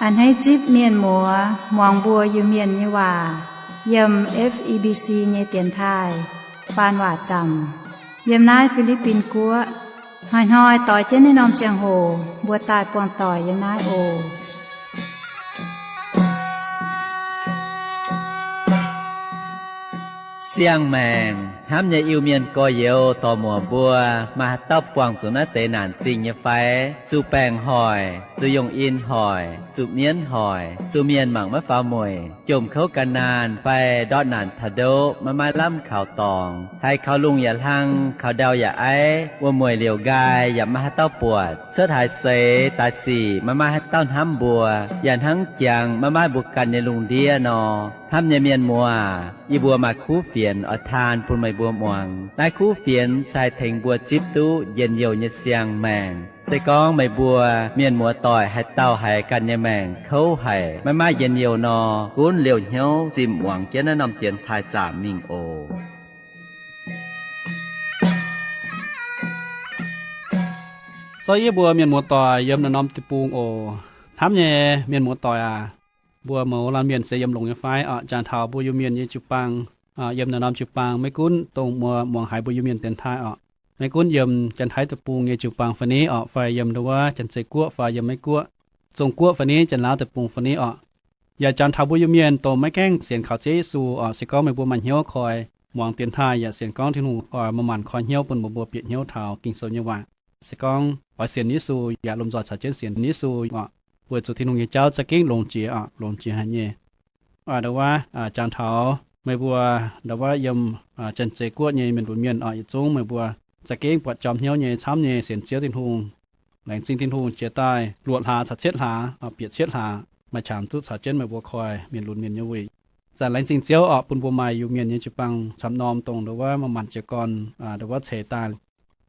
A'hneiv zipv mienh muoz muangx mbuo Iu-Mienh nyei waac yiem F E B C nyei dienx taaih faan waac zaamc yiem naaiv Fi^li^bin Guoqv. Hnoi-hnoi doix jienv naaiv norm ziangh hoc mbuo daaih buangh doic yiem naaiv oc. Siang-maengc hnamv nyei Iu-Mienh gorx-youz dorc-muoc mbuo, maaih haaix dauh buangh zuqc naaiv deix naanc zingh nyei fai? Zuqc baengc hoic, zuqc yongh in hoic, zuqc mienv hoic, zuqc mienh mangc maiv faaux mueic, jomc kouv gan naanh fai ndortv naanc taux ndoqv maiv maaih lamh kaux dorngx, haiz kaux lungh yaac hlang, kaux ndau yaac aiv, wuom-mueic liouc nqaai yaac maiv maaih haaix dauh buatc, cuotv haaix seix daaih sic maiv maaih haaix dauh hnamv mbuo, yaac hnangv jangx maiv maaih mbuo ganh nyei lungh ndiev nor. Hnamv nyei mienh muoz, yie mbuo maaih kuv fienx oix taan bun meih mbuo muangx. Naaiv kuv fienx se haih tengx mbuo zipv duqv njien-youh nyei siang-maengc. Se gorngv meih mbuo mienh muoz-doic haaix dauh haiz ganh nyei maengc kouv haic, maiv maaih njien-youh nor, gunv liouh hnyouv zimh muangx jienv naaiv norm dienx taaih zaamc mingh oc. Zorqv yie mbuo mienh muoz-doic yiem naaiv norm deic-bung oc. Hnamv nyei mienh muoz-doic aac, mbuo mouz laanh mienh se yiem longx nyei fai? Oc, jangx taux mbuo Iu-Mienh nyei jiu-baang, yiem naaiv norm jiu-baang, maiv gunv dongh muoz muangx haiz mbuo Iu-Mienh dienx taaih oc, maiv gunv yiem Janx-Taiv deic-bung nyei jiu-baang fai ni oc, fai yiem ndo wuov Janx-Zei Guoqv fai yiem Meiv Guoqv, Zong Guoqv fai ni, Janx-Laauv deic-bung fai ni oc. Yaac jangx taux mbuo Iu-Mienh dongh maiv gaengh sienx kaux Ziouv Yesu oc, se gorngv meih mbuo maaih hnyouv koi muangx dienx taaih yaac sienx gorngv Tin-Hungh oix maaih maanc koi hnyouv bun mbuo, mbuo bieqc hnyouv taux Ging-Sou nyei waac. Se gorngv oix sienx Yesu yaac lomh nzoih caux jienv sienx Yesu oc, weic zuqc Tin-Hungh nyei jauv za'gengh longx jiex oc, longx jiex haic nyei. Ndo wuov jangx taux meih mbuo ndo wuov yiem Janx-Zei Guoqv nyei mienh lunx mienh oc, yietc zungv meih mbuo za'gengh buatc jorm hnyouv nyei camv nyei sienx Ziouv Tin-Hungh. Laengz zingh Tin-Hungh jiex daaih luoqc hlaax caux cietv hlaax, bieqc cietv hlaax maaih qangx duqv caux jienv meih mbuo koi mienh lunx mienh nyei wuic. Zanc laengz zingh Ziouv oc, bun mbuo maaih Iu-Mienh nyei jiu-baang camv norm dongh ndo wuov maaih maanc jiez gorn ndo wuov ceix daaih.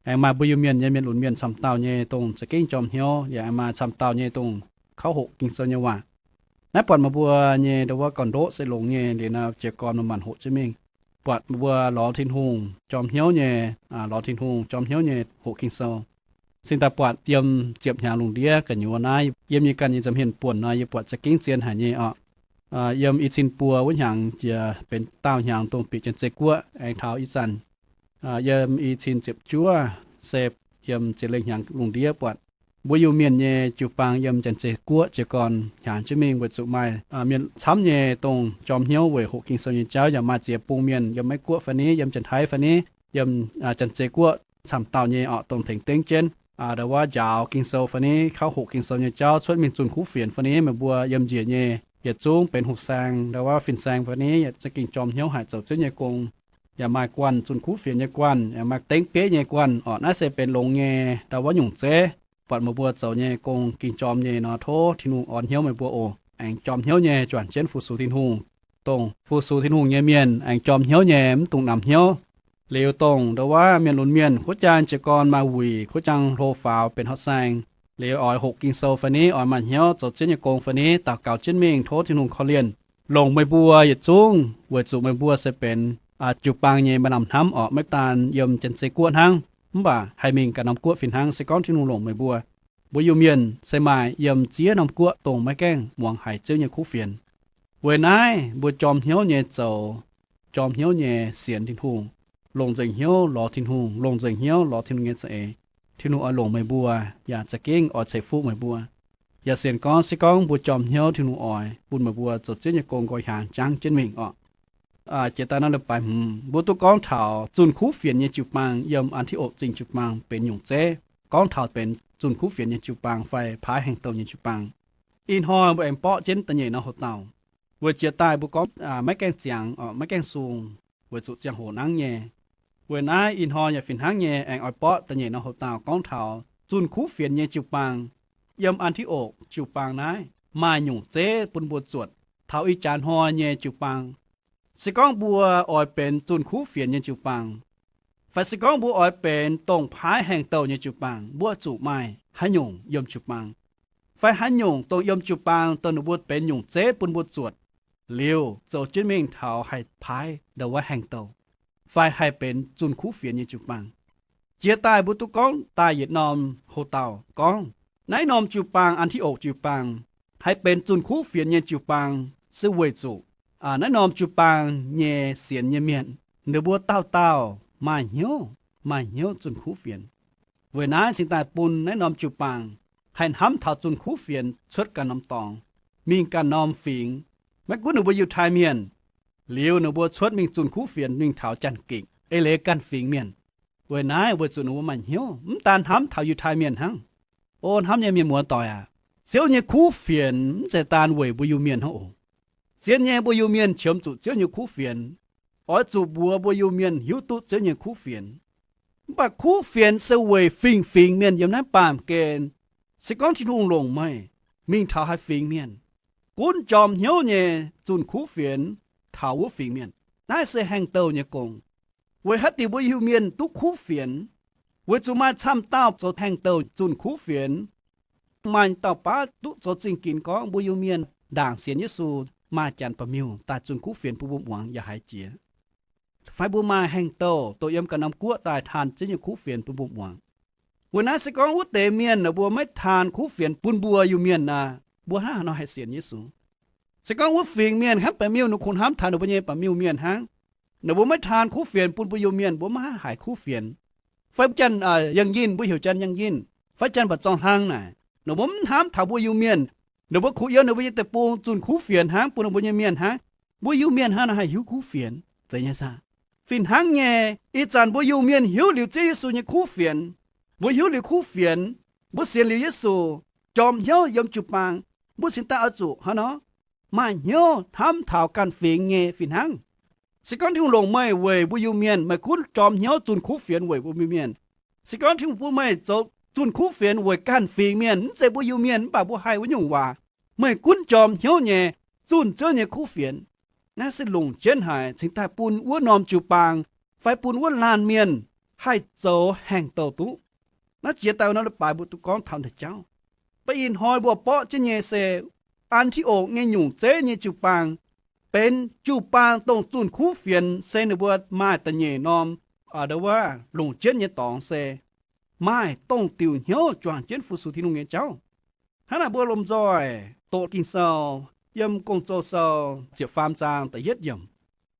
Aengx maaih mbuo Iu-Mienh nyei mienh lunx mienh camv dauh nyei dongh za'gengh jorm hnyouv, yaac aengx maaih camv dauh nyei dongh kauv hoqc Ging-Sou nyei waac. Naaiv buatc meih mbuo nyei ndo wuov gorn-ndoqv se longx nyei liuz nor, jiez gorn maaih maanc hoqc jienv mingh. Buatc meih mbuo lorz Tin-Hungh jorm hnyouv nyei, lorz Tin-Hungh jorm hnyouv nyei hoqc Ging-Sou. Cingx daaih buatc yiem ziepc hnyangx lungh ndiev gu'nyuoz naaiv, yiem yie ganh nyei nza'hmien buonc nor, yie buatc za'gengh zien haic nyei oc. Yiem i cin buo wuov hnyangx jiex benx daauh hnyangx dongh bieqc Janx-Zei Guoqv aengx taux ih zanc yiem i cin ziepc juov se yiem ziex lengh hnyangx lungh ndiev buatc mbuo Iu-Mienh nyei jiu-baang yiem Janx-Zei Guoqv jiez gorn hnyangx jienv mingh weic zuqc maaih mienh camv nyei dongh jorm hnyouv weic hoqc Ging-Sou nyei jauv, yaac maaih ziex bung mienh yiem Meiv Guoqv fai ni, yiem Janx-Taiv fai ni, yiem Janx-Zei Guoqv camv dauh nyei oc, dongh tengx dengv jienv ndo wuov njaaux Ging-Sou fai ni, kauv hoqc Ging-Sou nyei jauv cuotv mingh zunh kuv fienx fai ni. Meih mbuo yiem njiec nyei yietc zungv benx houh saeng ndo wuov fin-saeng fai ni, yaac za'gengh jorm hnyouv haic zoux Ziouv nyei gong. Yaac maaih guanh zunh kuv fienx nyei guanh, yaac maaih dengv beiv nyei guanh oc. Naaiv se benx longx nyei ndo wuov nyungc zeiv. Buatc meih mbuo zoux nyei gong ging jorm nyei nor, tov Tin-Hungh orn hnyouv meih mbuo oc. Aengx jorm hnyouv nyei juangc jienv fu-sux Tin-Hungh. Dongh fu-sux Tin-Hungh nyei mienh aengx jorm hnyouv nyei, mv dungx namx hnyouv. Liuz dongh ndo wuov mienh lunx mienh kuov jaang jiez gorn maaih wuic, kuov jaang hlo faaux benx houh saeng, liuz oix hoqc Ging-Sou fai ni, oix maaih hnyouv zoux Ziouv nyei gong fai ni, daux gaux jienv mingh tov Tin-Hungh korv-lienh. Longc meih mbuo yietc zungv weic zuqc meih mbuo se benx jiu-baang nyei maaih lamh hnamv oc. Maiv daan yiem Janx-Zei Guoqv hnangv, mv baac haih mingh ganh norm guoqv fih hnangv. Se gorngv Tin-Hungh longc meih mbuo, mbuo Iu-Mienh se maaih yiem ziex norm guoqv dongh maiv gaengh muangx haiz Ziouv nyei kuv fienx. Weic naaiv mbuo jorm hnyouv nyei zoux, jorm hnyouv nyei sienx Tin-Hungh, longc nzengc hnyouv lorz Tin-Hungh, longc nzengc hnyouv lorz Tin-Hungh nyei za'eix. Tin-Hungh oix longc meih mbuo, yaac za'gengh oix ceix fuqv meih mbuo. Yaac sienx gorngv se gorngv mbuo jorm hnyouv, Tin-Hungh oix bun meih mbuo zoux Ziouv nyei gong nqoi hiaangx jangv jienv mingh oc. Jiex daaih naaiv leiz-baaix hmz mbuo duqv gorngv taux zunh kuv fienx nyei jiu-baang yiem An^ti^okc Zingh Jiu-Baang benx nyungc zeiv, gorngv taux benx zunh kuv fienx nyei jiu-baang fai paaiv haengh douh nyei jiu-baang. Ih hnoi mbuo aengx borqv jienv da'nyeic norm hoc-dauh. Weic jiex daaih mbuo gorngv maiv gaengh ziangx, maiv gaengh sung, weic zuqc ziangh hoc nangv nyei. Weic naaiv ih hnoi yaac fih hnangv nyei aengx oix borqv da'nyeic norm hoc-dauh gorngv taux zunh kuv fienx nyei jiu-baang. Yiem An^ti^okc jiu-baang naaiv maaih nyungc zeiv bun mbuo zuotc. Taux ih jaax hnoi nyei jiu-baang, se gorngv mbuo oix benx zunh kuv fienx nyei jiu-baang, fai se gorngv mbuo oix benx dongh paaiv haengh douh nyei jiu-baang, mbuo zuqc maaih haaix nyungc yiem jiu-baang, fai haaix nyungc dongh yiem jiu-baang dongh ninh mbuo benx nyungc zeiv bun mbuo zuotc liuz zoux jienv mingh taux haih paaiv ndo wuov haengh douh, fai haih benx zunh kuv fienx nyei jiu-baang. Jiex daaih mbuo duqv gorngv daaih yietc norm hoc-dauh gorngv, naaiv norm jiu-baang An^ti^okc jiu-baang haih benx zunh kuv fienx nyei jiu-baang se weic zuqc naaiv norm jiu-baang nyei sienx nyei mienh, ninh mbuo dauh dauh maaih hnyouv, maaih hnyouv zunh kuv fienx. Weic naaiv cingx daaih bun naaiv norm jiu-baang haih hnamv taux zunh kuv fienx cuotv ganh norm dorngx, mingh ganh norm fingx. Maiv gunv ninh mbuo Yiutai Mienh, liuz ninh mbuo cuotv mingh zunh kuv fienx mingh taux Janx-Gikc, eix leiz ganh fingx mienh. Weic naaiv weic zuqc ninh mbuo maaih hnyouv mv daan hnamv taux Yiutai Mienh hnangv. O hnamv nyei mienh muoz-doic aac, Ziouv nyei kuv fienx mv zeiz daan weic mbuo Iu-Mienh hnangv oc. Zien nyei mbuo Iu-Mienh qiemx zuqc Ziouv nyei kuv fienx, oix zuqc mbuox mbuo Iu-Mienh hiuv duqv Ziouv nyei kuv fienx. Mv baac kuv fienx se weic fingx-fingx mienh yiem naaiv baamh gen. Se gorngv Tin-Hungh longc meih mingh taux haaix fingx mienh, gunv jorm hnyouv nyei zunh kuv fienx taux wuov fingx mienh. Naaiv se haengh douh nyei gong. Weic haaix diuc mbuo Iu-Mienh duqv kuv fienx? Weic zuqc maaih camv dauh zoux haengh douh zunh kuv fienx. Maaih dauh baav duqv zoux zingh ginx gorngv mbuo Iu-Mienh ndaangc sienx Yesu maaih janx ba'miuh daaih zunh kuv fienx bun mbuo muangx yaac haiz jiex. Fai mbuo maaih haengh douh dongh yiem ganh norm guoqv daaih taan Ziouv nyei kuv fienx bun mbuo muangx. Weic naaiv se gorngv wuov deix mienh ninh mbuo maiv taan kuv fienx bun mbuo Iu-Mienh naaic, mbuo hnangv haaix nor haih sienx Yesu? Se gorngv wuov fingx mienh hnangv ba'miuh, ninh kungx hnamv taux ninh mbuo nyei ba'miuh mienh hnangv. Ninh mbuo maiv taan kuv fienx bun mbuo Iu-Mienh, mbuo maiv haih haiz kuv fienx. Fai janx yangh yinh, mbuo heuc janx yangh yinh, fai janx mba'zorng hlang naaic, ninh mbuo mv hnamv taux mbuo Iu-Mienh. Ninh mbuo kungx yiem ninh mbuo nyei deic-bung zunh kuv fienx hnangv, bun ninh mbuo nyei mienh hnangv. Mbuo Iu-Mienh hnangv nor haih hiuv kuv fienx, zeiz nyei saah? Fih hnangv nyei, ih zanc mbuo Iu-Mienh hiuv liuz Ziouv Yesu nyei kuv fienx, mbuo hiuv liuz kuv fienx, mbuo sienx liuz Yesu, jorm hnyouv yiem jiu-baang, mbuo cingx daaih oix zuqc hnangv nor maaih hnyouv hnamv taux ganh fingx nyei fih hnangv. Se gorngv Tin-Hungh longc meih weic mbuo Iu-Mienh, meih gunv jorm hnyouv zunh kuv fienx weic mbuo Iu-Mienh. Se gorngv Tin-Hungh bun meih zoux zunh kuv fienx weic ganh fingx mienh, mv zeiz mbuo Iu-Mienh, mv baac mbuo haih wuov nyungc waac, meih gunv jorm hnyouv nyei zunh Ziouv nyei kuv fienx. Naaiv se longc jienv haic cingx daaih bun wuov norm jiu-baang fai bun wuov laanh mienh haih zoux haengh douh duqv. Naaiv jiex daaih nor leiz-baaix mbuo duqv gorngv taux naaiv jauv. Mv baac ih hnoi mbuo borqv jienv nyei se An^ti^okc nyei nyungc zeiv nyei jiu-baang benx jiu-baang dongh zunh kuv fienx se ninh mbuo maaih da'nyeic norm, ndo wuov, longc jienv nyei dorngx se maaih dongh diuc hnyouv juangc jienv fu-sux Tin-Hungh nyei jauv. Hnangv naaic mbuo lomh nzoih doqc Ging-Sou yiem Gong-Zoh Sou ziepc faam zaang da'yietv yiemc.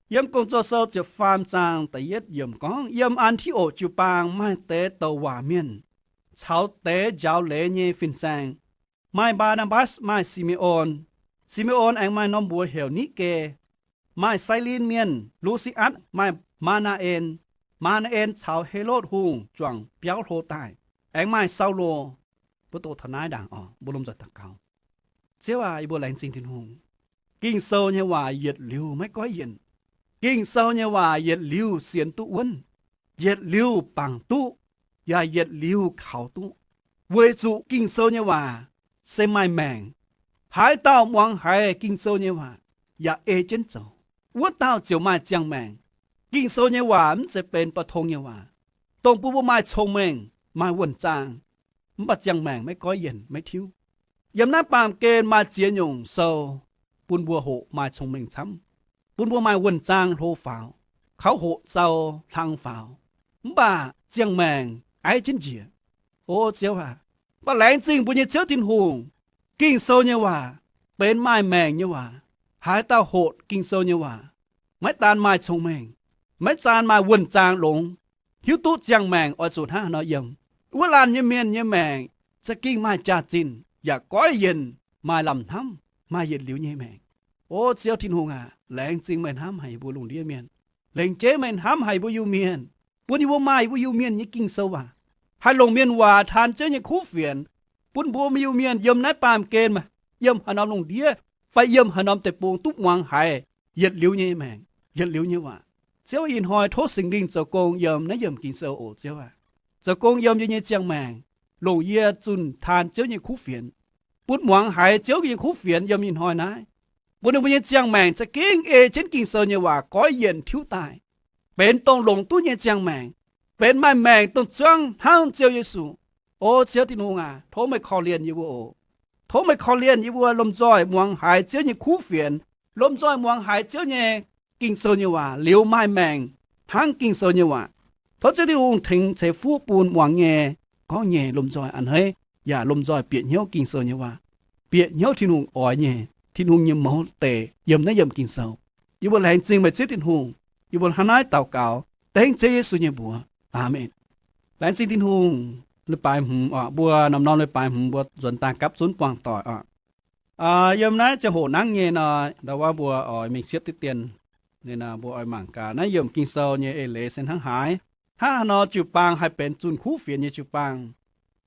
Yiem Gong-Zoh Sou ziepc faam zaang da'yietv yiemc gorngv, yiem An^ti^okc jiu-baang maaih deix douc waac mienh caux deix njaaux leiz nyei fin-saeng. Maaih Mbaa^naa^mbatv, maaih Si^me^on. Si^me^on aengx maaih norm mbuox heuc Niv^ge. Maaih Sailin Mienh, Lu^si^atv, maaih Maa^naa^en. Maa^naa^en caux Helotv Hungh juangc biauv hlo daaih. Aengx maaih Saulo. Mbuo doqc taux naaiv ndaangc oc, mbuo lomh nzoih daux gaux. Ziouv aac, yie mbuo laengz zingh Tin-Hungh. Ging-Sou nyei waac yietc liuz maiv goiv yienc. Ging-Sou nyei waac yietc liuz sienx duqv wuonv, yietc liuz bangc duqv, yaac yietc liuz kaux duqv. Weic zuqc Ging-Sou nyei waac se maaih maengc. Haaix dauh muangx haiz Ging-Sou nyei waac yaac ei jienv zoux, wuov dauh ziouc maaih ziangh maengc. Ging-Sou nyei waac mv zeiz benx ba'tong nyei waac, dongh bun mbuo maaih cong-mengh, maaih wuonh zaang, mv baac ziangh maengc maiv goiv yienc maiv tiuv. Yiem naaiv baamh gen maaih ziex nyungc sou bun mbuo hoqc maaih cong-mengh camv, bun mbuo maaih wuonh zaang hlo faaux, kaux hoqc zau hlang faaux, mv baac ziangh maengc aiv jienv njiec. O Ziouv aac, mv baac laengz zingh mbuo nyei Ziouv Tin-Hungh, Ging-Sou nyei waac benx maaih maengc nyei waac. Haaix dauh hoqc Ging-Sou nyei waac, maiv daan maaih cong-mengh, maiv daan maaih wuonh zaang longx, hiuv duqv ziangh maengc oix zuqc hnangv haaix nor yiem. Wuov laanh nyei mienh nyei maengc za'gengh maaih jaax-zinh yaac goiv yienc, maaih lamh hnamv, maaih yietc liuz nyei maengc. O Ziouv Tin-Hungh aac, laengz zingh meih hnamv haic yie mbuo lungh ndiev mienh. Laengz jeiv meih hnamv haic yie mbuo Iu-Mienh, bun yie mbuo maaih yie mbuo Iu-Mienh nyei Ging-Sou waac, haih longc mienh waac taan Ziouv nyei kuv fienx, bun mbuo Iu-Mienh yiem naaiv baamh gen, yiem haaix norm lungh ndiev fai yiem haaix norm deic-bung duqv muangx haiz yietc liuz nyei maengc, yietc liuz nyei waac. Ziouv, ih hnoi tov Singx Lingh zoux gong yiem naaiv yiemc Ging-Sou oc, Ziouv aac. Zoux gong yiem yie nyei ziangh maengc, longc yie zunh taan Ziouv nyei kuv fienx, bun muangx haiz Ziouv nyei kuv fienx yiem ih hnoi naaiv, bun ninh mbuo nyei ziangh maengc za'gengh ei jienv Ging-Sou nyei waac goiv yienc tiuv daaih, benx dongh longc duqv nyei ziangh maengc, benx maaih maengc dongh zuangv hnangv Ziouv Yesu. O Ziouv Tin-Hungh aac, tov meih korv-lienh yie mbuo oc. Tov meih korv-lienh yie mbuo lomh nzoih muangx haiz Ziouv nyei kuv fienx, lomh nzoih muangx haiz Ziouv nyei Ging-Sou nyei waac liuz maaih maengc hnangv Ging-Sou nyei waac. Tov Ziouv Tin-Hungh tengx ceix fuqv bun muangx nyei, gorngv nyei lomh nzoih a'hneiv, yaac lomh nzoih bieqc hnyouv Ging-Sou nyei waac. bieqc hnyouv Tin-Hungh oix nyei, Tin-Hungh nyei mouz deix yiem naaiv yiemc Ging-Sou. Yie mbuo laengz zingh meih Ziouv Tin-Hungh. Yie mbuo hnangv naaiv daux gaux dengv Ziouv Yesu nyei mbuox. Aamen. Laengz zingh Tin-Hungh. Leiz-baaix hmz oc, mbuo norm-norm leiz-baaix hmz mbuo nzuonx daaih gapv zunv buangh doic oc. Yiem naaiv ziangh hoc nangv nyei nor, ndau wuov mbuo oix mingh siepv diqv dien. Ninh mbuo oix mangc gaax naaiv yiemc Ging-Sou nyei eix leiz se hnangv haaix. Hnangv haaix nor jiu-baang haih benx zunh kuv fienx nyei jiu-baang?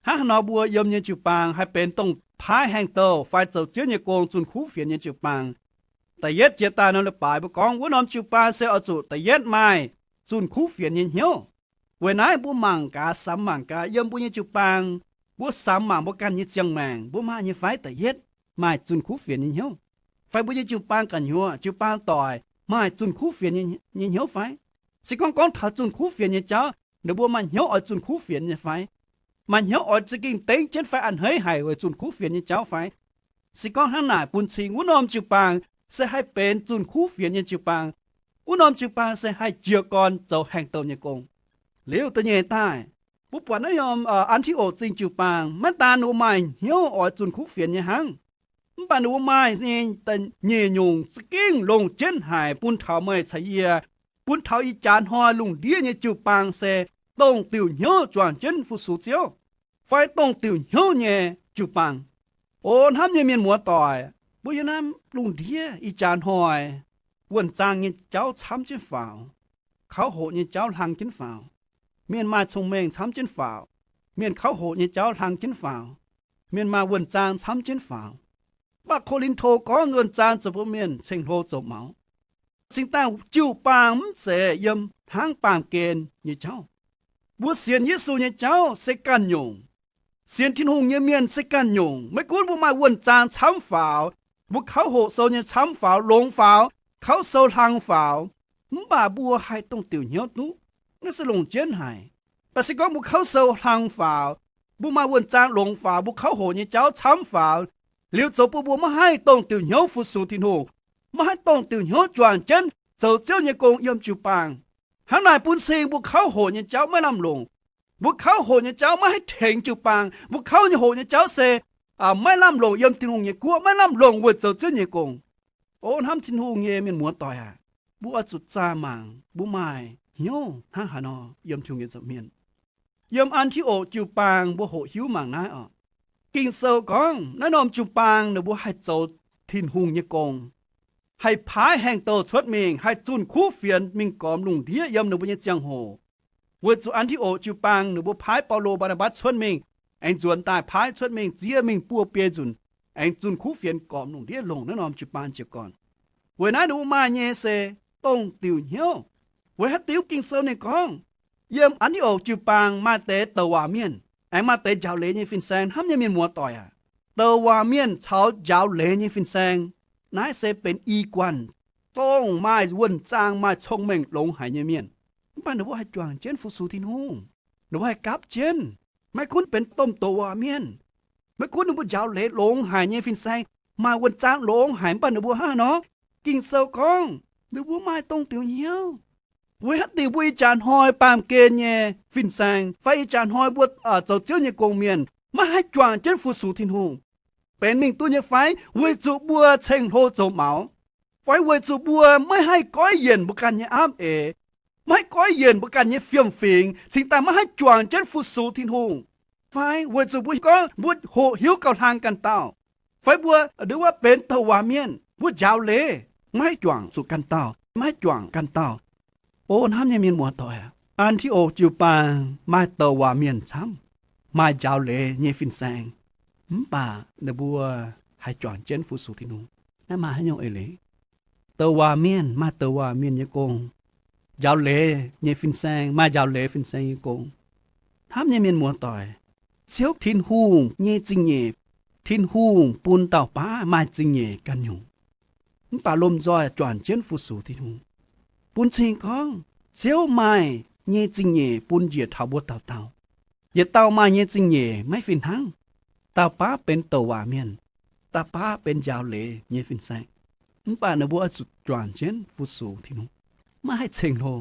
Hnangv haaix nor mbuo yiem nyei jiu-baang haih benx dongh paaiv haengh douh fai zoux Ziouv nyei gong zunh kuv fienx nyei jiu-baang? Da'yietv jiex daaih norm leiz-baaix mbuo gorngv wuov norm jiu-baang se oix zuqc da'yietv maaih zunh kuv fienx nyei hnyouv. Weic naaiv mbuo mangc gaax, samx mangc gaax, yiem mbuo nyei jiu-baang, mbuo samx mangc mbuo ganh nyei ziangh maengc, mbuo maaih nyei fai da'yietv maaih zunh kuv fienx nyei hnyouv? Fai mbuo nyei jiu-baang gu'nyuoz, jiu-baang doic maaih zunh kuv fienx nyei hnyouv fai? Se gorngv gorngv taux zunh kuv fienx nyei jauv, ninh mbuo maaih hnyouv oix zunh kuv fienx nyei fai? Maaih hnyouv oix za'gengh dengv jienv fai a'hneiv haic weic zunh kuv fienx nyei jauv fai? Se gorngv hnangv naaic bun cing wuov norm jiu-baang se haih benx zunh kuv fienx nyei jiu-baang. Wuov norm jiu-baang se haih jiez gorn zoux haengh douh nyei gong. Liuz da'nyeic daaih, mbuo buatc naaiv norm An^ti^okc Zingh jiu-baang maiv daan ninh mbuo maaih hnyouv oix zunh kuv fienx nyei hnangv, mv baac ninh mbuo maaih nyei da'nyeic nyungc za'gengh longc jienv haic bun taux meih caux yie, bun taux ih jaax hnoi lungh ndiev nyei jiu-baang se dongh diuc hnyouv juangc jienv fu-sux Ziouv, fai dongh diuc hnyouv nyei jiu-baang. O hnamv nyei mienh muoz-doic, mbuo yiem naaiv lungh ndiev ih jaax hnoi, wuonh zaang nyei jauv camv jienv faaux, kouv hoqc nyei jauv hlang jienv faaux, mienh maaih cong-mengh camv jienv faaux, mienh kouv hoqc nyei jauv hlang jienv faaux, mienh maaih wuonh zaang camv jienv faaux. Mv baac Ko^lin^to gorngv wuonh zaang zoux bun mienh ceng-hlo zoux maux. Cingx daaih jiu-baang mv zeiz yiem hnangv baamh gen nyei jauv. Mbuo sienx Yesu nyei jauv se ganh nyungc. Sienx Tin-Hungh nyei mienh se ganh nyungc. Maiv gunv mbuo maaih wuonh zaang camv faaux, mbuo kouv hoqc sou nyei camv faaux, longx faaux, kouv sou hlang faaux, mv baac mbuo haih dongh diuc hnyouv duqv. Naaiv se longc jienv haic. Mv baac se gorngv mbuo kouv sou hlang faaux, mbuo maaih wuonh zaang longx faaux, mbuo kouv hoqc nyei jauv camv faaux, liuz zoux bun mbuo maiv haih dongh diuc hnyouv fu-sux Tin-Hungh, maiv haih dongh diuc hnyouv juangc jienv zoux Ziouv nyei gong yiem jiu-baang. Hnangv naaic bun cing mbuo kouv hoqc nyei jauv maiv lamh longc. Mbuo kouv hoqc nyei jauv maiv haih tengx jiu-baang. Mbuo kouv nyei hoqc nyei jauv se maiv lamh longc yiem Tin-Hungh nyei guoqv, maiv lamh longc weic zoux Ziouv nyei gong. O hnamv Tin-Hungh nyei mienh muoz-doic aac, mbuo oix zuqc zaah mangc mbuo maaih hnyouv hnangv haaix nor yiem Tin-Hungh nyei nza'hmien. Yiem An^ti^okc jiu-baang mbuo hoqc hiuv mangc naaiv oc. Ging-Sou gorngv naaiv norm jiu-baang ninh mbuo haih zoux Tin-Hungh nyei gong, haih paaiv haengh douh cuotv mingh, haih zunh kuv fienx mingh gormx lungh ndiev yiem ninh mbuo nyei ziangh hoc. Weic zuqc An^ti^okc jiu-baang ninh mbuo paaiv Baulo, Mbaa^naa^mbatc cuotv mingh, aengx nzuonx daaih paaiv cuotv mingh ziev mingh buo biei nzunc, aengx zunh kuv fienx gormx lungh ndiev longc naaiv norm jiu-baang jiez gorn. Weic naaiv ninh mbuo maaih nyei se dongh diuc hnyouv. Weic haaix diuc? Ging-Sou ninh gorngv, yiem An^ti^okc jiu-baang maaih deix douc waac mienh, aengx maaih deix njaaux leiz nyei fin-saeng. Hnamv nyei mienh muoz-doic aac, douc waac mienh caux njaaux leiz nyei fin-saeng, naaiv se benx i guanh dongh maaih wuonh zaang, maaih cong-mengh longx haic nyei mienh. Mv baac ninh mbuo haih juangc jienv fu-sux Tin-Hungh. Ninh mbuo haih gapv jienv. Maiv gunv benx domh douc waac mienh, maiv gunv ninh mbuo njaaux leiz longx haic nyei fin-saeng, maaih wuonh zaang longx haic, mv baac ninh mbuo hnangv haaix nor? Ging-Sou gorngv ninh mbuo maaih dongh diuc hnyouv. Weic haaix diuc mbuo ih jaax hnoi baamh gen nyei fin-saeng fai ih jaax hnoi mbuo zoux Ziouv nyei gong mienh maiv haih juangc jienv fu-sux Tin-Hungh? Benx mingh duqv nyei fai weic zuqc mbuo ceng-hlo zoux maux, fai weic zuqc mbuo maiv haih goiv yienc mbuo ganh nyei aapv eix, maiv haih goiv yienc mbuo ganh nyei fiem-fingx, cingx daaih maiv haih juangc jienv fu-sux Tin-Hungh? Fai weic zuqc mbuo gorngv mbuo hoqc hiuv gauh hlang ganh dauh, fai mbuo nduov benx douc waac mienh, mbuo njaaux leiz maiv haih juangc zuqc ganh dauh, maiv haih juangc ganh dauh? O hnamv nyei mienh muoz-doic aac, An^ti^okc jiu-baang maaih douc waac mienh camv, maaih njaaux leiz nyei fin-saeng, mv baac ninh mbuo haih juangc jienv fu-sux Tin-Hungh. Naaiv maaih haaix nyungc eix leiz? Douc waac mienh maaih douc waac mienh nyei gong, njaaux leiz nyei fin-saeng maaih njaaux leiz fin-saeng nyei gong. Hnamv nyei mienh muoz-doic, Ziouv Tin-Hungh nyei zingh nyeic, Tin-Hungh bun dauh baav maaih zingh nyeic ganh nyungc, mv baac lomh nzoih juangc jienv fu-sux Tin-Hungh. Bun cing gorngv Ziouv maaih nyei zingh nyeic bun njiec taux mbuo dauh dauh. Yietc dauh maaih nyei zingh nyeic maiv fih hnangv. Dauh baav benx douc waac mienh, dauh baav benx njaaux leiz nyei fin-saeng. Mv baac ninh mbuo oix zuqc juangc jienv fu-sux Tin-Hungh. Maiv haih ceng-hlo,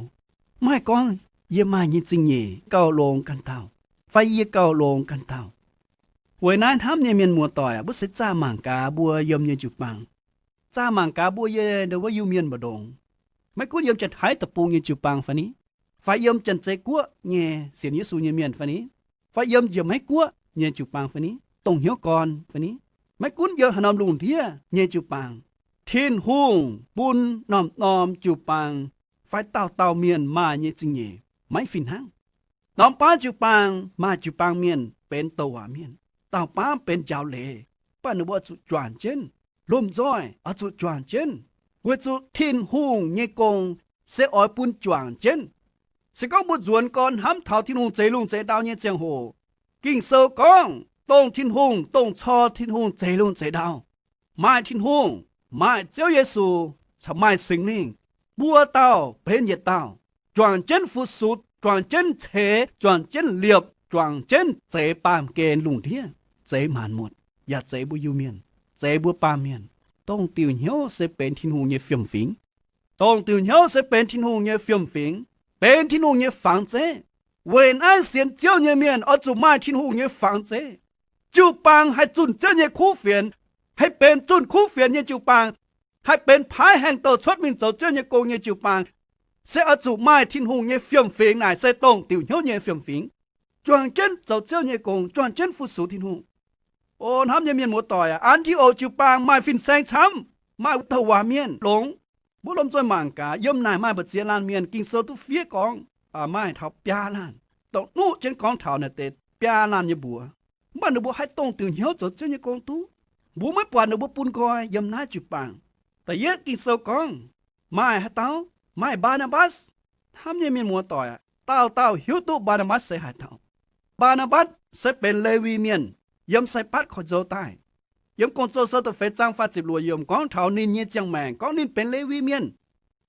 maiv haih gorngv, yie maaih nyei zingh nyeic gauh longx ganh dauh, fai yie gauh longx ganh dauh. Weic naaiv hnamv nyei mienh muoz-doic aac, mbuo se zaah mangc gaax mbuo yiem nyei jiu-baang. Zaah mangc gaax mbuo yiem ndau wuov Iu-Mienh mbu'ndongx, maiv gunv yiem Janx-Taiv deic-bung nyei jiu-baang fai ni, fai yiem Janx-Zei Guoqv nyei sienx Yesu nyei mienh fai ni, fai yiem njiec Meiv Guoqv nyei jiu-baang fai ni, dongh hnyouv gorn fai ni, maiv gunv yiem haaix norm lungh ndiev nyei jiu-baang, Tin-Hungh bun norm-norm jiu-baang fai dauh dauh mienh maaih nyei zingh nyeic maiv fih hnangv. Norm-norm jiu-baang maaih jiu-baang mienh benx douc waac mienh, dauh baav benx njaaux leiz, mv baac ninh mbuo oix zuqc juangc jienv. Lomh nzoih oix zuqc juangc jienv, weic zuqc Tin-Hungh nyei gong se oix bun juangc jienv. Se gorngv mbuo nzuonx gorn hnamv taux Tin-Hungh zeix lungh zeix ndau nyei ziangh hoc, Ging-Sou gorngv dongh Tin-Hungh, dongh cor Tin-Hungh zeix lungh zeix ndau, maaih Tin-Hungh, maaih Ziouv Yesu, caux maaih Singx Lingh, buo dauh benx yietc dauh, juangc jienv fu-sux, juangc jienv ceix, juangc jienv liepc, juangc jienv zeix baamh gen lungh ndiev, zeix maanc muotc, yaac zeix mbuo Iu-Mienh, zeix mbuo baamh mienh. Dongh diuc hnyouv se benx Tin-Hungh nyei fiem-fingx. Dongh diuc hnyouv se benx Tin-Hungh nyei fiem-fingx, benx Tin-Hungh nyei fangx zeiv. Weic naaiv sienx Ziouv nyei mienh oix zuqc maaih Tin-Hungh nyei fangx zeiv. Jiu-baang haih zunh Ziouv nyei kuv fienx, haih benx zunh kuv fienx nyei jiu-baang, haih benx paaiv haengh douh cuotv mingh zoux Ziouv nyei gong nyei jiu-baang, se oix zuqc maaih Tin-Hungh nyei fiem-fingx. Naaic se dongh diuc hnyouv nyei fiem-fingx, juangc jienv zoux Ziouv nyei gong, juangc jienv fu-sux Tin-Hungh. O hnamv nyei mienh muoz-doic aac, An^ti^okc jiu-baang maaih fin-saeng camv, maaih douc waac mienh longx. Mbuo lomh nzoih mangc gaax, yiem naaic maaih mbu'ziex laanh mienh, Ging-Sou duqv fiev gorngv maaih taux biaa laanh, dongh nuqv jienv gorngv taux naaic deix biaa laanh nyei mbuox. Mv baac ninh mbuo haih dongh diuc hnyouv zoux Ziouv nyei gong duqv. Mbuo maiv buatc ninh mbuo bun nqoi yiem naaiv jiu-baang. Da'yietv Ging-Sou gorngv maaih haaix dauh? Maaih Mbaa^naa^mbatc. Hnamv nyei mienh muoz-doic aac, dauh dauh hiuv duqv Mbaa^naa^mbatc se haaix dauh. Mbaa^naa^mbatc se benx Lewi Mienh, yiem Saibatv Korv-Nzou daaih. Yiem Gong-Zoh Sou da'feix zaang faah ziepc luoqc yiemc gorngv taux ninh nyei ziangh maengc, gorngv ninh benx Lewi Mienh.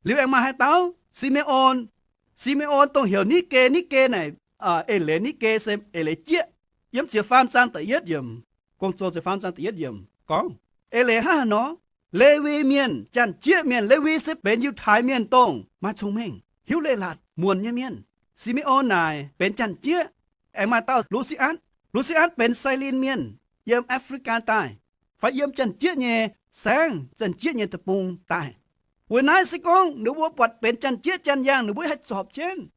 Liuz aengx maaih haaix dauh? Si^me^on. Si^me^on dongh heuc Niv^ge. Niv^ge naaic, eix leiz Niv^ge se eix leiz jieqv. Yiem ziepc faam zaang da'yietv yiemc, Gong-Zoh ziepc faam zaang da'yietv yiemc gorngv, eix leiz hnangv haaix nor? Lewi Mienh, janx-jieqv mienh. Lewi se benx Yiutai Mienh dongh maaih cong-mengh, hiuv leiz-latc, muonc nyei mienh. Si^me^on naaic benx janx-jieqv. Aengx maaih dauh Lu^si^atv. Lu^si^atv benx Sai^lin Mienh, yiem Aa^fo^li^gaa daaih, fai yiem janx-jieqv nyei saengv, janx-jieqv nyei deic-bung daaih. Weic naaiv se gorngv ninh mbuo buatc benx janx-jieqv janx-yangh, ninh mbuo haih zorpc jienv.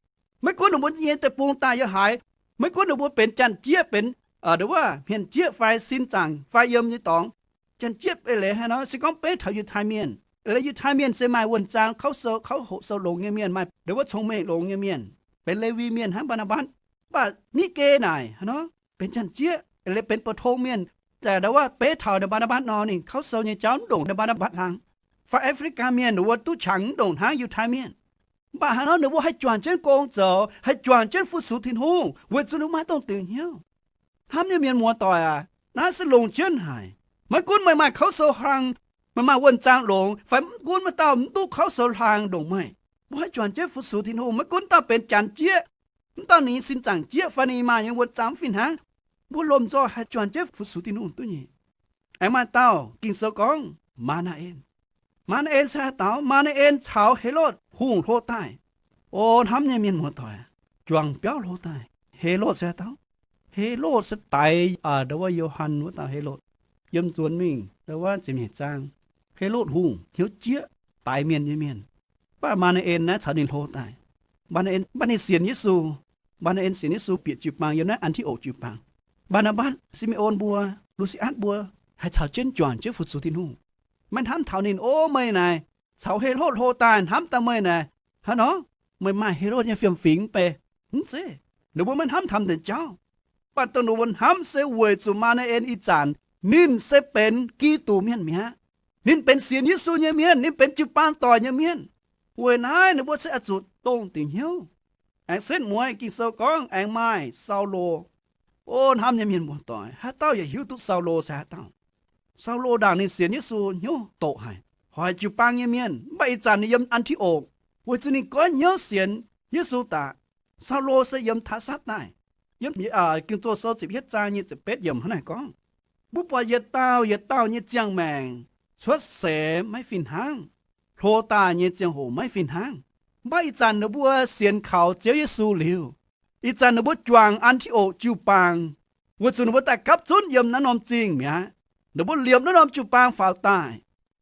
Maiv gunv ninh mbuo nyei deic-bung daaih yiem haaix, maiv gunv ninh mbuo benx janx-jieqv, benx, aa, wuov hmien-jieqv fai sin zaangc fai yiem nyei dorngx, janx-jieqv eix leiz haaix nor, se gorngv beiv taux Yiutai Mienh, eix leiz Yiutai Mienh se maaih wuonh zaang, kauv sou, kauv hoqc sou longx nyei mienh, maaih ndau wuov cong-mengh longx nyei mienh, benx Lewi Mienh hnangv Mbaa^naa^mbatc. Mv baac Niv^ge naaic haaix nor? Benx janx-jieqv, eix leiz benx pou-tong mienh. Ndau wuov beiv taux Mbaa^naa^mbatc nor, ninh kauv sou nyei jauv mv ndongc Mbaa^naa^mbatc hlang. Fai Aa^fo^li^gaa Mienh wuov duqv qangx mv ndongc hnangv Yiutai Mienh. Mv baac haaix nor ninh mbuo haih juangc jienv gong zoux, haih juangc jienv fu-sux Tin-Hungh, weic zuqc ninh mbuo maaih dongh diuc hnyouv. Hnamv nyei mienh muoz-doic aac, naaiv se longc jienv haic. Maiv gunv meih maaih kauv sou hlang, meih maaih wuonh zaang longx, fai mv gunv maaih dauh mv duqv kauv sou hlang ndongc meih, mbuo haih juangc jienv fu-sux Tin-Hungh. Maiv gunv dauh benx janx-jieqv, mv dauh ninh sin zaangc jieqv fai ninh maaih nyei wuonh zaang mv fih hnangv, mbuo lomh nzoih haih juangc jienv fu-sux Tin-Hungh duqv nyei. Aengx maaih dauh Ging-Sou gorngv Maa^naa^en. Maa^naa^en se haaix dauh? Maa^naa^en caux Helotv Hungh hlo daaih. O hnamv nyei mienh muoz-doic, juangc biauv hlo daaih. Helotv se haaix dauh? Helotv se daix, aa, ndau wuov Yo^han wuov dauh Helotv. Yiem nzuonx mingh ndau wuov ziepc nyeic zaang, Helotv Hungh hnyouv jieqv, daix mienh nyei mienh. Mv baac Maa^naa^en naaiv caux ninh hlo daaih. Maa^naa^en, mv baac ninh sienx Yesu. Maa^naa^en sienx Yesu bieqc jiu-baang yiem naaiv An^ti^okc jiu-baang. Mbaa^naa^mbatc, Si^me^on mbuo, Lu^si^atv mbuo haih caux jienv juangc jienv fu-sux Tin-Hungh. Maiv hnamv taux ninh, O, meih naaic caux Helotv hlo daaih, hnamv daaih meih naaic, haaix nor, meih maaih Helotv nyei fiem-fingx mv bei. Mv zeiz. Ninh mbuo maiv hnamv taux deix jauv. Mv baac dongh ninh mbuo hnamv se weic zuqc Maa^naa^en ih zanc ninh se benx Giduc mienh mi'aqv. Ninh benx sienx Yesu nyei mienh, ninh benx jiu-baang doic nyei mienh. Weic naaiv ninh mbuo se oix zuqc dongh diuc hnyouv. Aengx setv mueiz Ging-Sou gorngv aengx maaih Saulo. O hnamv nyei mienh muoz-doic, haaix dauh yaac hiuv duqv Saulo se haaix dauh. Saulo ndaangc ninh sienx Yesu hnyouv doqc haic, hoic jiu-baang nyei mienh. Mv baac ih zanc ninh yiem An^ti^okc, weic zuqc ninh goiv hnyouv sienx Yesu daaih. Saulo se yiem Taasatv daaih. Yiem Ging-Zoh Sou ziepc yietv zaang nyei ziepc betv yiemc hnangv naaic gorngv, mbuo buatc yietc dauh yietc dauh nyei ziangh maengc cuotv seix maiv fih hnangv, hlo daaih nyei ziangh hoc maiv fih hnangv. Mv baac ih zanc ninh mbuo sienx kaux Ziouv Yesu liuz, ih zanc ninh mbuo juangc An^ti^okc jiu-baang, weic zuqc ninh mbuo daaih gapv zunv yiem naaiv norm zingh mi'aqv. Ninh mbuo liepc naaiv norm jiu-baang faaux daaih,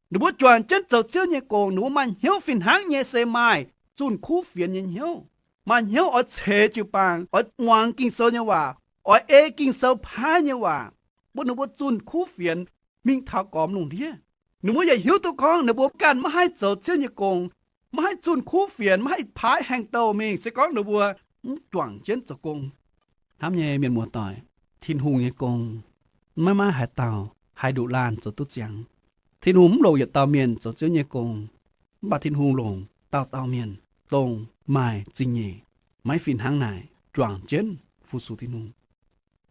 ninh mbuo juangc jienv zoux Ziouv nyei gong. Ninh mbuo maaih hnyouv fih hnangv nyei se maaih zunh kuv fienx nyei hnyouv, maaih hnyouv oix ceix jiu-baang, oix muangx Ging-Sou nyei waac, oix ei Ging-Sou paaiv nyei waac, bun ninh mbuo zunh kuv fienx mingh taux gormx lungh ndiev. Ninh mbuo yaac hiuv duqv gorngv ninh mbuo ganh maiv haih zoux Ziouv nyei gong, maiv haih zunh kuv fienx, maiv haih paaiv haengh douh mingh, se gorngv ninh mbuo mv juangc jienv zoux gong. Hnamv nyei mienh muoz-doic, Tin-Hungh nyei gong maiv maaih haaix dauh haih nduqc laanh zoux duqv ziangx. Tin-Hungh mv longc yietc dauh mienh zoux Ziouv nyei gong, mv baac Tin-Hungh longc dauh dauh mienh dongh maaih zingh nyeic, maiv fih hnangv naaic, juangc jienv fu-sux Tin-Hungh.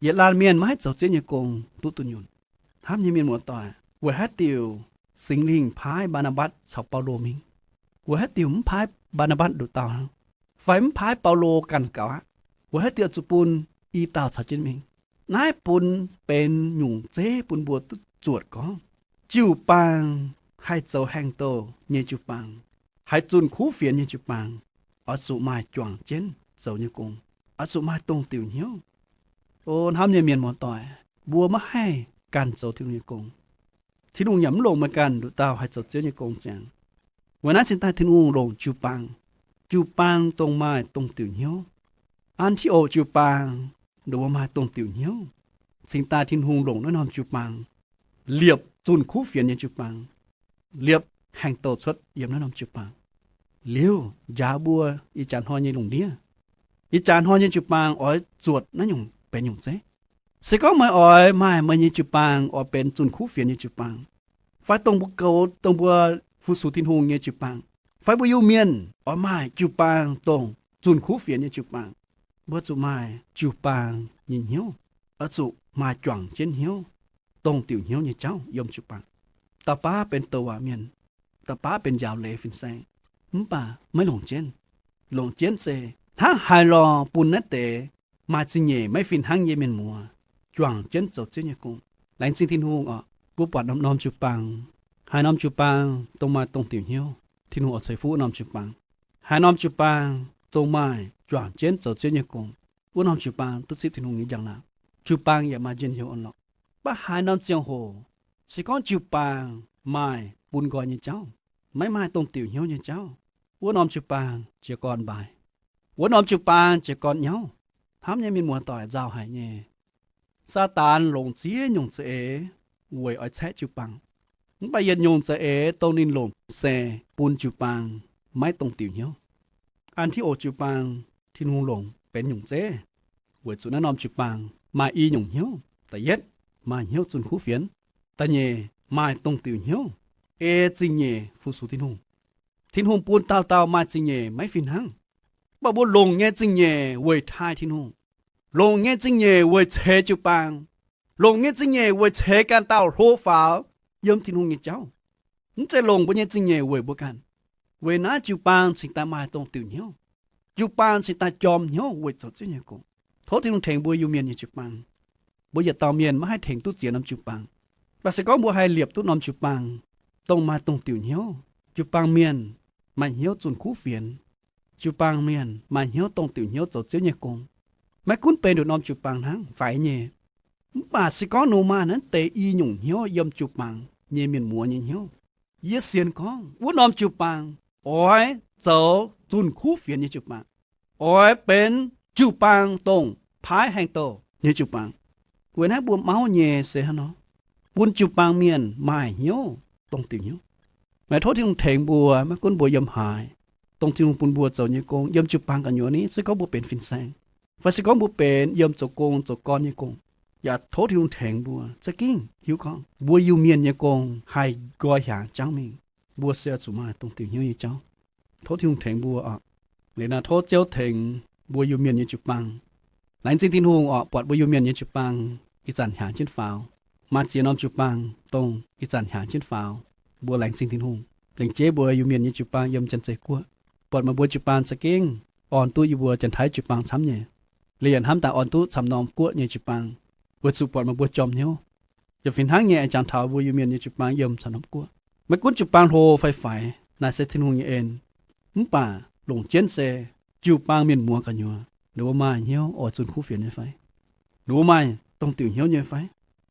Yietc laanh mienh maiv haih zoux Ziouv nyei gong duqv dunh yunh. Hnamv nyei mienh muoz-doic, weic haaix diuc Singx Lingh paaiv Mbaa^naa^mbatc caux Baulo mingh? Weic haaix diuc mv paaiv Mbaa^naa^mbatc nduqc dauh hnangv? Fai mv paaiv Baulo ganh gaux aqv? Weic haaix diuc zuqc bun i dauh caux jienv mingh? Naaiv bun benx nyungc zeiv bun mbuo duqv zuotc gorngv jiu-baang haih zoux haengh douh nyei jiu-baang, haih zunh kuv fienx nyei jiu-baang, oix zuqc maaih juangc jienv zoux nyei gong, oix zuqc maaih dongh diuc hnyouv. O hnamv nyei mienh muoz-doic, mbuo maiv haih ganh zoux Tin-Hungh nyei gong. Tin-Hungh yaac mv longc meih ganh nduqc dauh haih zoux Ziouv nyei gong ziangx. Weic naaiv cingx daaih Tin-Hungh longc jiu-baang, jiu-baang dongh maaih dongh diuc hnyouv. An^ti^okc jiu-baang, ninh mbuo maaih dongh diuc hnyouv. Cingx daaih Tin-Hungh longc naaiv norm jiu-baang, liepc zunh kuv fienx nyei jiu-baang, liepc haengh douh cuotv yiem naaiv norm jiu-baang. Liuz njaaux mbuo ih jaax hnoi nyei lungh ndiev. Ih jaax hnoi nyei jiu-baang oix zuotc naaiv nyungc benx nyungc zeiv. Se gorngv meih oix maaih meih nyei jiu-baang oix benx zunh kuv fienx nyei jiu-baang, fai dongh mbuo goux, dongh mbuo fu-sux Tin-Hungh nyei jiu-baang, fai mbuo Iu-Mienh oix maaih jiu-baang dongh zunh kuv fienx nyei jiu-baang, mbuo zuqc maaih jiu-baang nyei hnyouv, oix zuqc maaih juangc jienv hnyouv, dongh diuc hnyouv nyei jauv yiem jiu-baang. Da'baav benx douc waac mienh, da'baav benx njaaux leiz fin-saeng, mv baac maiv longc jienv. Longc jienv se hnangv haaix lorh bun naaiv deix maaih zingh nyeic maiv fih hnangv nyei mienh muoz juangc jienv zoux Ziouv nyei gong. Laengz zingh Tin-Hungh oc. Mbuo buatc norm-norm jiu-baang, haaix norm jiu-baang dongh maaih dongh diuc hnyouv, Tin-Hungh oix ceix fuqv wuov norm jiu-baang. Haaix norm jiu-baang dongh maaih juangc jienv zoux Ziouv nyei gong, wuov norm jiu-baang duqv zipv Tin-Hungh nyei njang-laangc. Jiu-baang yaac maaih njien-youh orn-lorqc. Mv baac haaix norm ziangh hoc se gorngv jiu-baang maaih bun nqoi nyei jauv, maiv maaih dongh diuc hnyouv nyei jauv, wuov norm jiu-baang jiez gorn mbaaic. Wuov norm jiu-baang jiez gorn nyauv. Hnamv nyei mienh muoz-doic, nzauh haic nyei. Saadaan longc ziex nyungc za'eix weic oix caeqv jiu-baang. Mv baac yietc nyungc za'eix dongh ninh longc se bun jiu-baang maiv dongh diuc hnyouv. An^ti^okc jiu-baang Tin-Hungh longc benx nyungc zeiv, weic zuqc naaiv norm jiu-baang maaih i nyungc hnyouv. Da'yietv, maaih hnyouv zunh kuv fienx. Da'nyeic, maaih dongh diuc hnyouv, ei zingh nyeic fu-sux Tin-Hungh. Tin-Hungh bun dauh dauh maaih zingh nyeic maiv fih hnangv. Mv baac mbuo longc nyei zingh nyeic weic taaih Tin-Hungh, longc nyei zingh nyeic weic ceix jiu-baang, longc nyei zingh nyeic weic ceix ganh dauh hlo faaux yiem Tin-Hungh nyei jauv. Mv zeiz longc mbuo nyei zingh nyeic weic mbuo ganh. Weic naaiv jiu-baang cingx daaih maaih dongh diuc hnyouv. Jiu-baang cingx daaih jorm hnyouv weic zoux Ziouv nyei gong. Tov Tin-Hungh tengx mbuo Iu-Mienh nyei jiu-baang. Mbuo yietc dauh mienh maiv haih tengx duqv ziex norm jiu-baang. Mv baac se gorngv mbuo haih liepc duqv norm jiu-baang, dongh maaih dongh diuc hnyouv, jiu-baang mienh maaih hnyouv zunh kuv fienx, jiu-baang mienh maaih hnyouv dongh diuc hnyouv zoux Ziouv nyei gong, maiv gunv benx nduqc norm jiu-baang hnangv faix nyei. Mv baac se gorngv ninh maaih naaiv deix i nyungc hnyouv yiem jiu-baang nyei mienh muoz nyei hnyouv, yie sienx gorngv wuov norm jiu-baang oix zoux zunh kuv fienx nyei jiu-baang, oix benx jiu-baang dongh paaiv haengh douh nyei jiu-baang. Weic naaiv mbuo mauv nyei se hnangv nor, bun jiu-baang mienh maaih hnyouv dongh diuc hnyouv. Meih tov Tin-Hungh tengx mbuo, maiv gunv mbuo yiem haaix, dongh Tin-Hungh bun mbuo zoux nyei gong yiem jiu-baang gu'nyuoz ni, se gorngv mbuo benx fin-saeng, fai se gorngv mbuo benx yiem zoux gong zoux gorn nyei gong, yaac tov Tin-Hungh tengx mbuo za'gengh hiuv gorngv mbuo Iu-Mienh nyei gong haih nqoi hiaangx jangv mingh. Mbuo se oix zuqc maaih dongh diuc hnyouv nyei jauv. Tov Tin-Hungh tengx mbuo oc. Liuz naaiv tov Ziouv tengx mbuo Iu-Mienh nyei jiu-baang. Laengz zingh Tin-Hungh oc, buatc mbuo Iu-Mienh nyei jiu-baang ih zanc hiaangx jienv faaux. Maaih ziex norm jiu-baang dongh ih zanc hiaangx jienv faaux. Mbuo laengz zingh Tin-Hungh lengc jeiv mbuo Iu-Mienh nyei jiu-baang yiem Janx-Zei Guoqv. Buatc meih mbuo jiu-baang za'gengh orn duqv yie mbuo Janx-Taiv jiu-baang camv nyei. Liuz yaac hnamv daaih orn duqv camv norm guoqv nyei jiu-baang, weic zuqc buatc meih mbuo jorm hnyouv. Yaac fih hnangv nyei, ih zanc taux mbuo Iu-Mienh nyei jiu-baang yiem camv norm guoqv, maiv gunv jiu-baang hlo fai faix, naaic se Tin-Hungh nyei en. Mv baac longc jienv se jiu-baang mienh muoz gu'nyuoz, ninh mbuo maaih hnyouv oix zunh kuv fienx nyei fai? Ninh mbuo maaih dongh diuc hnyouv nyei fai?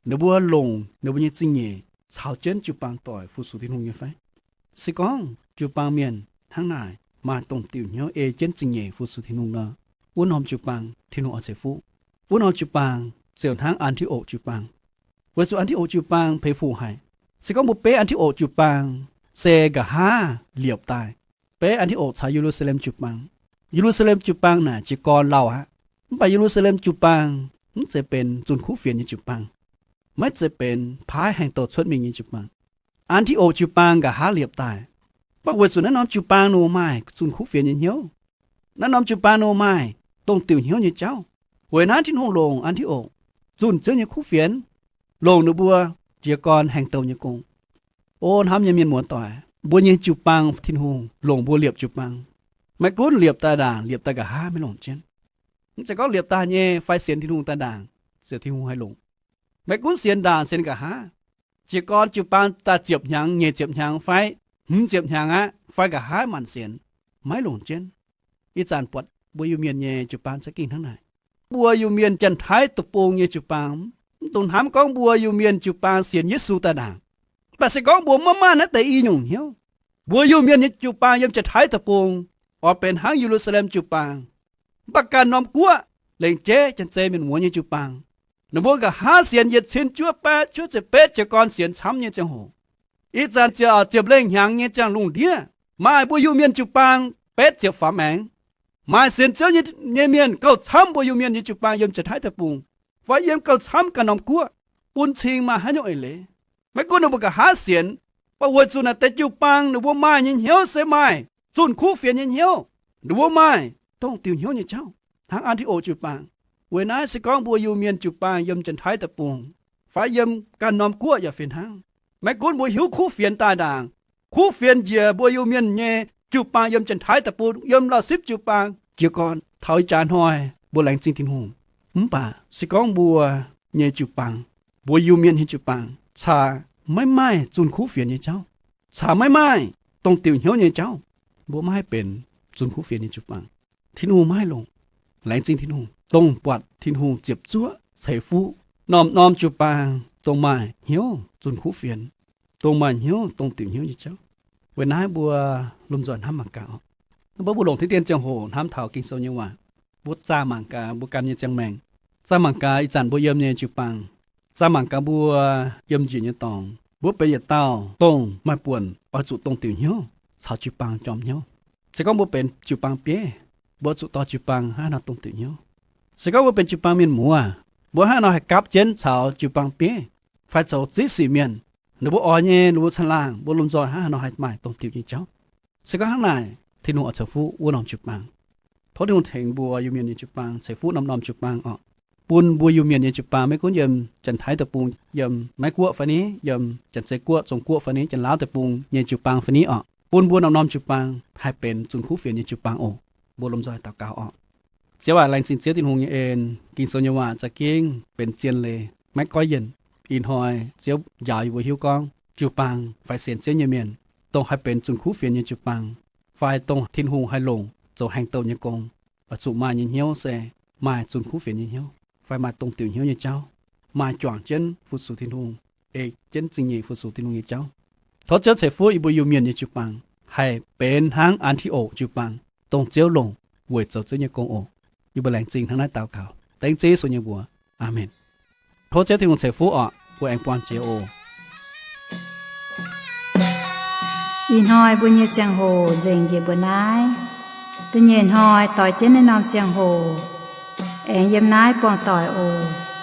Ninh mbuo longc ninh mbuo nyei zingh nyeic caux jienv jiu-baang doic fu-sux Tin-Hungh nyei fai? Se gorngv jiu-baang mienh hnangv naaic maaih dongh diuc hnyouv ei jienv zingh nyeic fu-sux Tin-Hungh nor, wuov norm jiu-baang Tin-Hungh oix ceix fuqv. Wuov norm jiu-baang ziouc hnangv An^ti^okc jiu-baang. Weic zuqc An^ti^okc jiu-baang peix fuc haic. Se gorngv mbuo beiv An^ti^okc jiu-baang se nqa'haav liepc daaih. Beiv An^ti^okc caux Ye^lu^saa^lem jiu-baang. Ye^lu^saa^lem jiu-baang naaic jiez gorn lauh aqv. Mv baac Ye^lu^saa^lem jiu-baang mv zeiz benx zunh kuv fienx nyei jiu-baang, maiv zeiz benx paaiv haengh douh cuotv mingh nyei jiu-baang. An^ti^okc jiu-baang nqa'haav liepc daaih. Mv baac weic zuqc naaiv norm jiu-baang ninh maaih zunh kuv fienx nyei hnyouv, naaiv norm jiu-baang ninh maaih dongh diuc hnyouv nyei jauv. Weic naaiv Tin-Hungh longc An^ti^okc zunh Ziouv nyei kuv fienx, longc ninh mbuo jiez gorn haengh douh nyei gong. O hnamv nyei mienh muoz-doic, mbuo nyei jiu-baang Tin-Hungh longc mbuo liepc jiu-baang. Maiv gunv liepc daaih ndaangc, liepc daaih nqa'haav, maiv longc jienv. Mv zeiz gorngv liepc daaih nyei fai sienx Tin-Hungh daaih ndaangc, ziouc Tin-Hungh haih longc. Maiv gunv sienx ndaangc sienx nqa'haav, jiez gorn jiu-baang daaih ziepc hnyangx, nyic ziepc hnyangx fai hmz ziepc hnyangx aqv, fai nqa'haav maanc sienx, maiv longc jienv. Ih zanc buatc mbuo Iu-Mienh nyei jiu-baang za'gengh hnangv naaic. Mbuo Iu-Mienh Janx-Taiv Deic-Bung nyei jiu-baang, mv dungx hnamv gorngv mbuo Iu-Mienh jiu-baang sienx Yesu daaih ndaangc. Mv baac se gorngv mbuo maiv maaih naaiv deix i nyungc hnyouv, mbuo Iu-Mienh nyei jiu-baang yiem Janx-Taiv Deic-Bung oix benx hnangv Ye^lu^saa^lem jiu-baang. Mv baac ganh norm guoqv lengc jeiv Janx-Zei Mienh muoz nyei jiu-baang, ninh mbuo nqa'haav sienx yietc cin juov baeqv juov ziepc betv jiez gorn sienx camv nyei ziangh hoc. Ih zanc ziepc, ziepc lengh hnyangx nyei ziangh lungh ndiev, maaih mbuo Iu-Mienh jiu-baang betv ziepc faam maengx. Maaih sienx Ziouv nyei mienh gauh camv mbuo Iu-Mienh nyei jiu-baang yiem Janx-Taiv Deic-Bung, fai yiem gauh camv ganh norm guoqv, bun cing maaih haaix nyungc eix leiz. Maiv gunv ninh mbuo nqa'haav sienx, mv baac weic zuqc naaiv deix jiu-baang ninh mbuo maaih nyei hnyouv se maaih zunh kuv fienx nyei hnyouv. Ninh mbuo maaih dongh diuc hnyouv nyei jauv hnangv An^ti^okc jiu-baang. Weic naaiv se gorngv mbuo Iu-Mienh jiu-baang yiem Janx-Taiv Deic-Bung fai yiem ganh norm guoqv yaac fih hnangv, maiv gunv mbuo hiuv kuv fienx daaih ndaangc, kuv fienx njiec mbuo Iu-Mienh nyei jiu-baang yiem Janx-Taiv Deic-Bung, yiem Lauv-Sipv jiu-baang jiez gorn taux ih jaax hnoi, mbuo laengz zingh Tin-Hungh. Mv baac se gorngv mbuo nyei jiu-baang, mbuo Iu-Mienh nyei jiu-baang caax maiv maaih zunh kuv fienx nyei jauv, caax maiv maaih dongh diuc hnyouv nyei jauv, mbuo maiv haih benx zunh kuv fienx nyei jiu-baang. Tin-Hungh maiv haih longc. Laengz zingh Tin-Hungh dongh buatc Tin-Hungh ziepc zuoqv ceix fuqv norm-norm jiu-baang dongh maaih hnyouv zunh kuv fienx, dongh maaih hnyouv dongh diuc hnyouv nyei jauv. Weic naaiv mbuo lomh nzoih hnamv mangc gaax oc. Mbuo, mbuo longc diqv dien ziangh hoc hnamv taux Ging-Sou nyei waac, mbuo zaah mangc gaax mbuo ganh nyei ziangh maengc. Zaah mangc gaax ih zanc mbuo yiem nyei jiu-baang. Zaah mangc gaax mbuo yiem njiec nyei dorngx, mbuo benx yietc dauh dongh maaih buonc oix zuqc dongh diuc hnyouv caux jiu-baang jorm hnyouv. Se gorngv mbuo benx jiu-baang bieiv, mbuo zuqc dorh jiu-baang hnangv haaix nor dongh diuc hnyouv. Se gorngv mbuo benx jiu-baang mienh muoz, mbuo hnangv haaix nor haih gapv jienv caux jiu-baang bieiv fai zoux ziqv sic mienh, ninh mbuo oix nyei, ninh mbuo caangh laangh, mbuo lomh nzoih hnangv haaix nor haih maaih dongh diuc nyei jauv. Se gorngv hnangv naaic, Tin-Hungh oix ceix fuqv wuov norm jiu-baang. Tov Tin-Hungh tengx mbuo Iu-Mienh nyei jiu-baang ceix fuqv norm-norm jiu-baang oc. Bun mbuo Iu-Mienh nyei jiu-baang maiv gunv yiem Janx-Taiv Deic-Bung, yiem Meiv Guoqv fai ni, yiem Janx-Zei Guoqv, Zong Guoqv fai ni, Janx-Laauv Deic-Bung nyei jiu-baang fai ni oc. Bun mbuo norm-norm jiu-baang haih benx zunh kuv fienx nyei jiu-baang oc. Mbuo lomh nzoih daux gaux oc. Ziouv aac, laengz zingh Ziouv Tin-Hungh nyei en. Ging-Sou nyei waac za'gengh benx zien leiz, maiv goiv yienc. Ih hnoi Ziouv njaaux yie mbuo hiuv gorngv jiu-baang fai sienx Ziouv nyei mienh, dongh haih benx zunh kuv fienx nyei jiu-baang, fai dongh Tin-Hungh haih longc zoux haengh douh nyei gong, oix zuqc maaih nyei hnyouv se maaih zunh kuv fienx nyei hnyouv, fai maaih dongh diuc hnyouv nyei jauv, maaih juangc jienv fu-sux Tin-Hungh, ei jienv zingh nyeic fu-sux Tin-Hungh nyei jauv. Tov Ziouv ceix fuqv yie mbuo Iu-Mienh nyei jiu-baang haih benx hnangv An^ti^okc jiu-baang, dongh Ziouv longc weic zoux Ziouv nyei gong oc. Yie mbuo laengz zingh hnangv naaiv daux gaux dengv Ziouv Yesu nyei mbuox. Aamen. Tov Ziouv Tin-Hungh ceix fuqv oc. Mbuo aengx buangh jiex oc. Ih hnoi mbuo nyei ziangh hoc nzengc njiec mbuo naaiv. Da'nyeic hnoi doix jienv naaiv norm ziangh hoc aengx yiem naaiv buangh doic oc.